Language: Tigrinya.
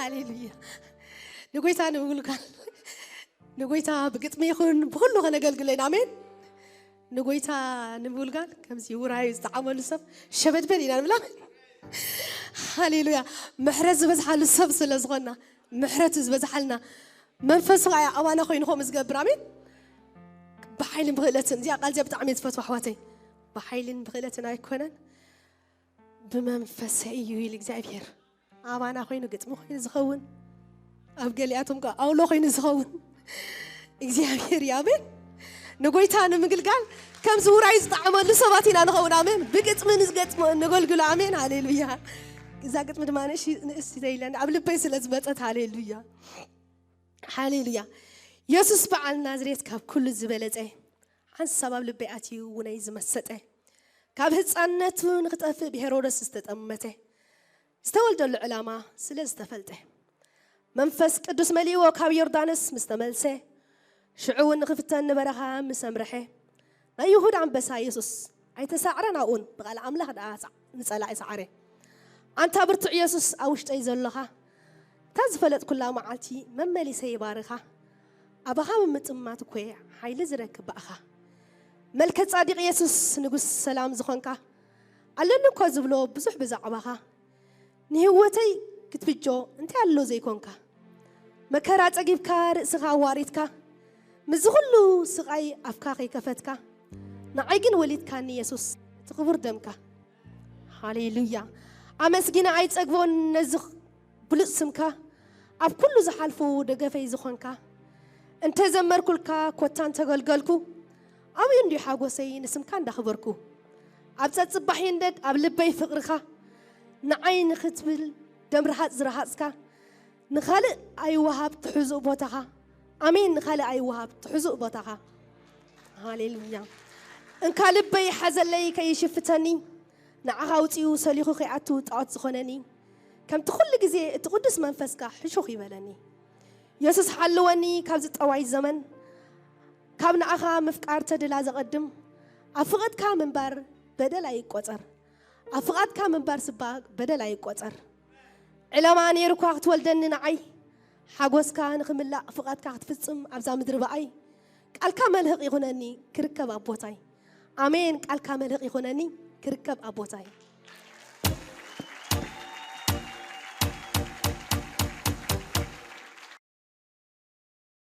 ሃሌሉያ። ንጎይታ ንምግልጋል፣ ንጎይታ ብግጥሚ ይኹን ብኹሉ ከነገልግሎ ኢና። ኣሜን። ንጎይታ ንምግልጋል ከምዚ ውራዩ ዝጠዓመሉ ሰብ ሸበድበድ ኢና ንብላ። ሃሌሉያ። ምሕረት ዝበዝሓሉ ሰብ ስለ ዝኾንና፣ ምሕረት ዝበዝሓልና መንፈሱ ኸኣ ኣባና ኮይኑ ከምኡ ዝገብር። ኣሜን። ብሓይልን ብኽእለትን፣ እዚኣ ቃል እዚኣ ብጣዕሚ እየ ዝፈትዋ ኣሕዋተይ። ብሓይልን ብኽእለትን ኣይኮነን፣ ብመንፈሰይ እዩ ኢሉ እግዚኣብሔር። ኣባና ኮይኑ፣ ግጥሚ ኮይኑ ዝኸውን፣ ኣብ ገሊኣቶም ከኣ ኣውሎ ኮይኑ ዝኸውን እግዚኣብሔር እዩ። ኣሜን። ንጎይታ ንምግልጋል ከምዚ ውራይ ዝጠዓመሉ ሰባት ኢና ንኸውን። ኣሜን። ብግጥሚ ንገጥሞ፣ ነገልግሎ። ኣሜን። ሃሌሉያ። እዛ ግጥሚ ድማ ንእሽ-፣ ንእስ ዘይለን ኣብ ልበይ ስለ ዝመጸት፣ ሃሌሉያ። ሃሌሉያ። የሱስ በዓል ናዝሬት ካብ ኩሉ ዝበለጸ፣ ሓንሳብ ኣብ ልበይ ኣትዩ ውነይ ዝመሰጠ፣ ካብ ህፃንነቱ ንክጠፍእ ብሄሮደስ ዝተጠመተ፣ ዝተወልደሉ ዕላማ ስለ ዝተፈልጠ፣ መንፈስ ቅዱስ መሊእዎ ካብ ዮርዳኖስ ምስ ተመልሰ፣ ሽዑ እውን ንክፍተን ንበረኻ ምስ ኣምርሐ፣ ናይ ይሁዳ ኣንበሳ የሱስ ኣይተሳዕረን ኣብኡን ብቓል ኣምላኽ ደኣ ንጸላኢ ሰዓረ። ኣንታ ብርቱዕ የሱስ ኣብ ውሽጠይ ዘሎኻ፣ እታ ዝፈለጥኩላ መዓልቲ መመሊሰ ይባርኻ። ኣባኻ ብምጥማት እኮ ሓይሊ ዝረክብ ብኣኻ። መልከ ጻዲቕ የሱስ ንጉስ ሰላም ዝኾንካ፣ ኣለኒ እኮ ዝብሎ ብዙሕ ብዛዕባኻ። ንህይወተይ ክትብጆ እንታይ ኣሎ ዘይኮንካ? መከራ ጸጊብካ ርእስኻ ኣዋሪድካ፣ ምስዚ ኩሉ ስቓይ ኣፍካ ከይከፈትካ፣ ንዓይ ግን ወሊድካኒ የሱስ እቲ ክቡር ደምካ። ሃሌሉያ። ኣመስጊነ ኣይጸግቦን ነዚ ብሉጽ ስምካ፣ ኣብ ኩሉ ዝሓልፉ ደገፈይ ዝኾንካ። እንተ ዘመርኩልካ ኮታ እንተገልገልኩ፣ ኣብኡ እንድዩ ሓጎሰይ ንስምካ እንዳኽበርኩ። ኣብ ጸጽባሕ ይንደድ ኣብ ልበይ ፍቕርኻ፣ ንዓይ ንኽትብል ደም ርሃጽ ዝረሃጽካ፣ ንኻልእ ኣይወሃብ ትሕዙእ ቦታኻ። ኣሜን። ንኻልእ ኣይወሃብ ትሕዙእ ቦታኻ። ሃሌሉያ። እንካ ልበይ ሓዘለይ ከይሽፍተኒ፣ ንዓኻ ኣውጺኡ ሰሊኹ ከይኣቱ ጣዖት ዝኾነኒ፣ ከምቲ ኩሉ ግዜ እቲ ቅዱስ መንፈስካ ሕሹኽ ይበለኒ። የሱስ ሓልወኒ ካብዚ ጠዋይ ዘመን፣ ካብ ንዓኻ ምፍቃር ተድላ ዘቐድም፣ ኣብ ፍቓድካ ምንባር በደል ኣይቆጸር። ኣብ ፍቓድካ ምንባር ስባ በደል ኣይቆጸር። ዕላማ ነይሩካ ክትወልደኒ ንዓይ፣ ሓጎስካ ንኽምላእ ፍቓድካ ክትፍጽም ኣብዛ ምድሪ ብኣይ። ቃልካ መልህቕ ይኹነኒ ክርከብ ኣብ ቦታይ። ኣሜን። ቃልካ መልህቕ ይኹነኒ ክርከብ ኣብ ቦታይ።